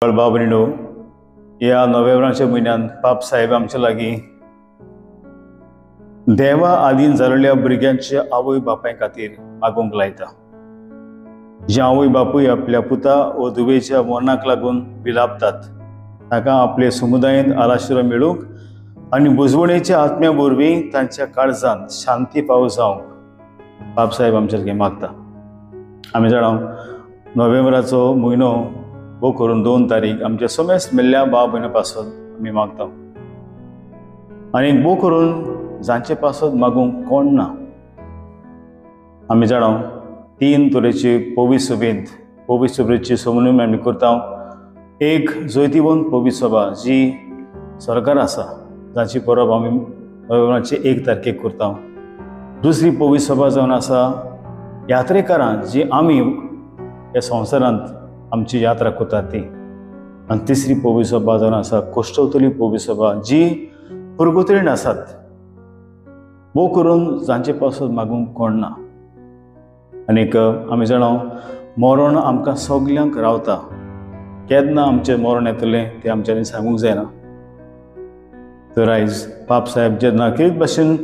भाव भयणीनो, ह्या नोव्हेंबराच्या म्हयन्यांत पाप साहेब आमच्या लागीं देवा आदीन जाल्ल्या भुरग्यांच्या आवय बापाय खातीर मागूंक लायता. जे आवय बापूय आपल्या पुता वो धुवेच्या मरणाक लागून विलापतात ताका आपले समुदायेंत आलाशिरो मेळूंक आनी बुजवणेच्या आत्म्या वरवीं तांच्या काळजांत शांती पाव जावंक बाप साहेब आमच्या लागीं मागता. आमी जाणा नोव्हेंबराचो म्हयनो भोव करून 2 तारीख आमच्या समेस्त मेल्ल्या भाव भयणा पासत आमी मागता आनी भोव करून जांचे पासत मागूंक कोण ना. आमी जाणा 3 तरेची पवित्र सभेंत पवित्र सभेची समन्वय आमी करता. एक जैतिवंत पवित्र सभा जी सरकार आसा जाची परब आमी नोव्हेंबराचे 1 तारखेक करता. दुसरी पवित्र सभा जावन आसा यात्रेकारां जी आमी ह्या संवसारांत आमची यात्रा करतात ती. आनी तिसरी पवित्र सभा जावन आसा कोश्टवतली पवित्र सभा जी पुर्गुतरीण आसात भोव करून जांचे पासत मागूंक कोण ना. आनीक आमी जाणा मरण आमकां सगल्यांक रावता, केन्ना आमचें मरण येतलें तें आमच्यांनी सांगूंक जायना. तर आयज पाप साहेब जेन्ना कितें भाशेन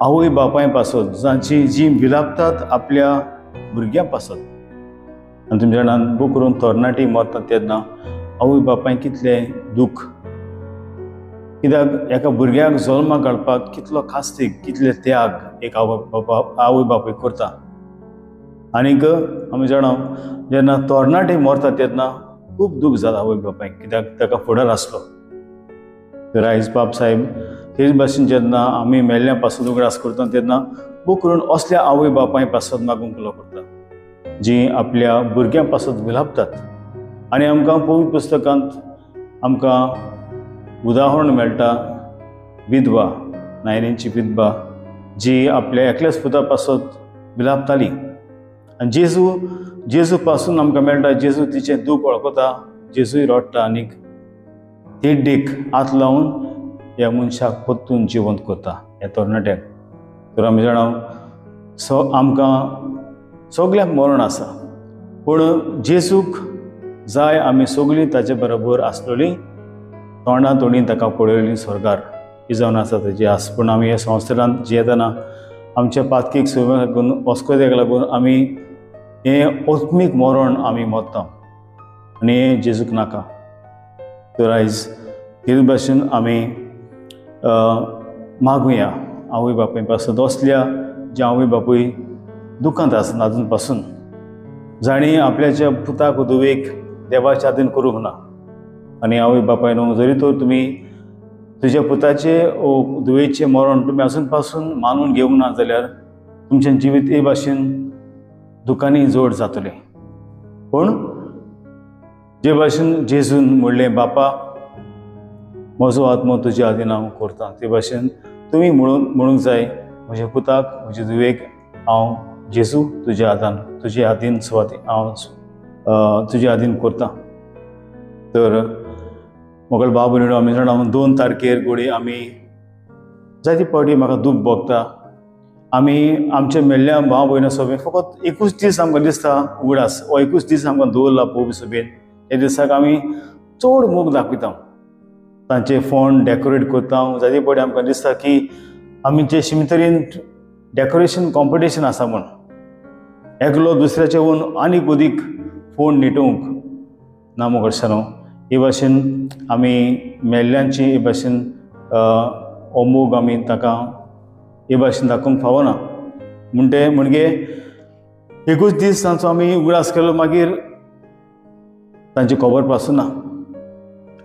आवय बापाय पासत जांची जी विलापतात आपल्या भुरग्यां पासत आनी तुमच्या जाणान भोव करून तरणाटी मरतात तेन्ना आवय बापाय कितलें दूख, कित्याक एका भुरग्याक जल्माक घालपाक कितलो खास्तीक कितले त्याग एक आवय बापूय करता. आनीक आमी जाणा जेन्ना तरणाटे मरतात तेन्ना खूब दूख जाता आवय बापायक, कित्याक ताका फुडार आसलो. तर आयज बाप साहेब तेच भाशेन जेन्ना आमी मेल्ल्या पासत उगडास करता तेन्ना भोव करून असल्या आवय बापाय पासत मागूंक करता जी आपल्या भुरग्यां पासत विलापतात. आनी आमकां पवित्र पुस्तकांत आमकां उदाहरण मेळटा विधवा, नायनींची विधवा जी आपल्या एकल्याच पुता पासत विलापताली. आनी जेजू पासून आमकां मेळटा जेजू तिचें दूख वळखता, जेजूय रडटा आनीक तिड्डीक हात लावन ह्या मनशाक परतून जिवंत करता ह्या तरणाट्याक. तर आमी जाणा आमकां सगल्यांक मरण आसा, पूण जेजूक जाय आमी सगळीं ताचे बरोबर आसलेलीं तोंडा तोंडी ताका पळयली स्वर्गार ही जावन आसा ताची आस. पूण आमी ह्या संवसारांत जियेतना आमच्या पातकीक सवयेक लागून अस्कोतेक लागून आमी हें आत्मीक मरण आमी मरता आनी हें जेजूक नाका. तर आयज तेच भाशेन आमी मागुया आवय बापूय पासत असल्या जे आवय बापूय दुखांत आसना आजून पासून जाणी आपल्याच्या पुताक धुवेक देवाच्या आदीन करूंक ना. आनी आवय बापायनो जरी तर तुमी तुज्या पुताचे धुवेचें मरण तुमी आजून पासून मानून घेवंक ना जाल्यार तुमचें जिवीत हे भाशेन दुखांनी जोड जातलें. पूण जे भाशेन जेजून म्हणलें बापा म्हजो आत्मो तुज्या आदीन हांव करता, ते भाशेन तुमी म्हणूंक जाय म्हज्या पुताक म्हजे धुवेक हांव जेजू तुज्या हातान तुजे हातीन सुवाती हांव तुज्या हातीन करता. तर मोगल भाव भयणीनो, आमी जाणा 2 तारखेर घोडये आमी जायते फावटी म्हाका दूख भोगता. आमी आमच्या मेल्ल्या भाव भयणा सभेन फकत एकूच दीस आमकां दिसता उगडास, हो एकूच दीस आमकां दवरला पवित्र सभेन. त्या दिसाक आमी चड मोग दाखयता, तांचे फोंड डेकोरेट करता. जायते फावटी आमकां दिसता की आमचे शिमतरीन डेकोरेशन कॉम्पिटिशन आसा म्हूण एकलो दुसऱ्याचे वून आनीक अदीक फोंड निटोवंक ना मोगडशानो. हे भाशेन आमी मेल्ल्यांची हे भाशेन हो मोग आमी ताका हे भाशेन दाखोवंक फावना. म्हणटे म्हणजे एकूच दीस तांचो आमी उगडास केलो मागीर तांची खबर पासून ना.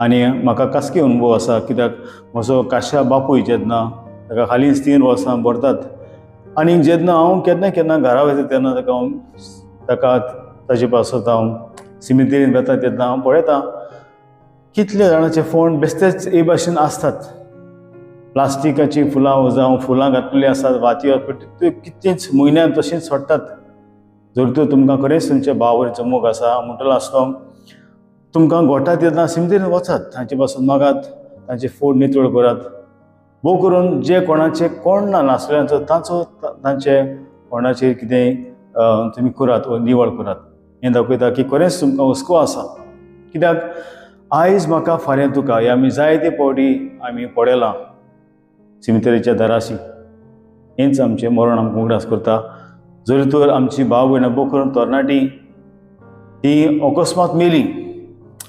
आनी म्हाका खासगी अनुभव आसा, कित्याक म्हजो काशा बापूय जेन्ना ताका हालींच 3 वर्सां भरतात आनी जेन्ना हांव केन्ना केन्ना घरा वयता तेन्ना ताका हांव ताका ताजे पासत हांव सिमितेरीन वता तेन्ना हांव पळयता कितले जाणांचे फोंड बेश्टेच हे भाशेन आसतात, प्लास्टिकाचीं फुलां जावं फुलां घातलेलीं आसात वाती कितलींच म्हयन्यान तशींच सोडटात. जर तर तुमकां खरेंच तुमच्या भाव मोग आसा म्हणटलो आसलो तुमकां गोठा तेन्ना सिमितेरीन वचात, तांचे पासून मागात, तांचे फोड नितळ करात. भोव करून जे कोणाचे कोण ना नासल्यांचो तांचो तांचे कोणाचेर कितेंय तुमी करात वा निवळ करात. हें दाखयता की खरेंच तुमकां हुस्को आसा, कित्याक आयज म्हाका फाल्यां तुका हे आमी जायते पावटी आमी पळयलां सिमितरीच्या दाराशी. हेंच आमचें मरण आमकां उगडास करता. जरी तर आमची भाव भयणां बोक करून तरणाटी ती अकस्मात मेली,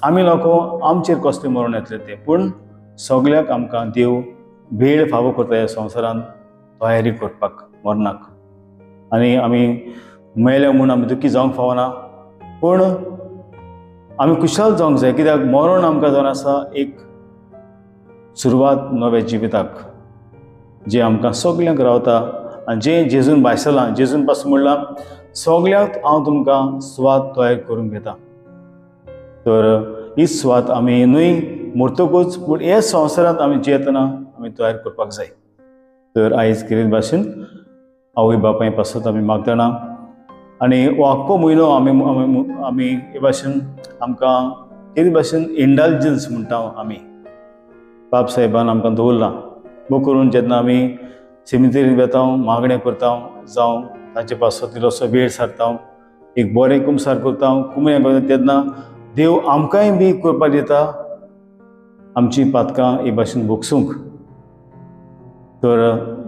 आमी लोक आमचेर कसलें मरण येतलें तें, पूण सगळ्याक आमकां देव वेळ फावो करता ह्या संवसारांत तयारी करपाक मरणाक. आनी आमी मेल्या म्हूण आमी दुखी जावंक फावना, पूण आमी खुशाल जावंक जाय, कित्याक मरण आमकां जावन आसा एक सुरवात नव्या जिविताक, जें आमकां सगल्यांक रावता. आनी जें जेजून भायसलां, जेजून पासून म्हणलां सगल्यांक हांव तुमकां सुवात तयार करून घेता. तर ही सुवात आमी न्हय मरतकूच, पूण ह्या संवसारांत आमी जियेतना आमी तयार करपाक जाय. तर आयज कितें भाशेन आवय बापाय पासत आमी मागतना आनी हो आख्खो म्हयनो आमी आमी हे भाशेन आमकां कितें भाशेन इंडल्जन्स म्हणटा आमी बाब साहेबान आमकां दवरलां. बो करून जेन्ना आमी सिमितरीन वेता, मागणें करता, जावं ताचे पासत इल्लोसो वेळ सारता, एक बरें कुमसार करता, कुमऱ्यां करता, तेन्ना देव आमकांय बी करपाक दिता आमची पातकां हे भाशेन भोगसूंक. तर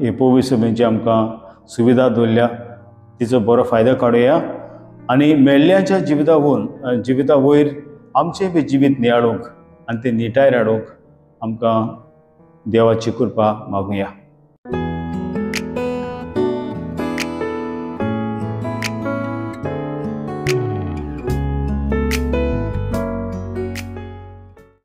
हे पवित्र सभेची आमकां सुविधा दवरल्या, तिचो बरो फायदो काडुया आनी मेल्ल्याच्या जिविता जिविता वयर आमचें बी जिवीत नियाळूंक आनी तें निटायर हाडूंक आमकां देवाची कृपा मागुया.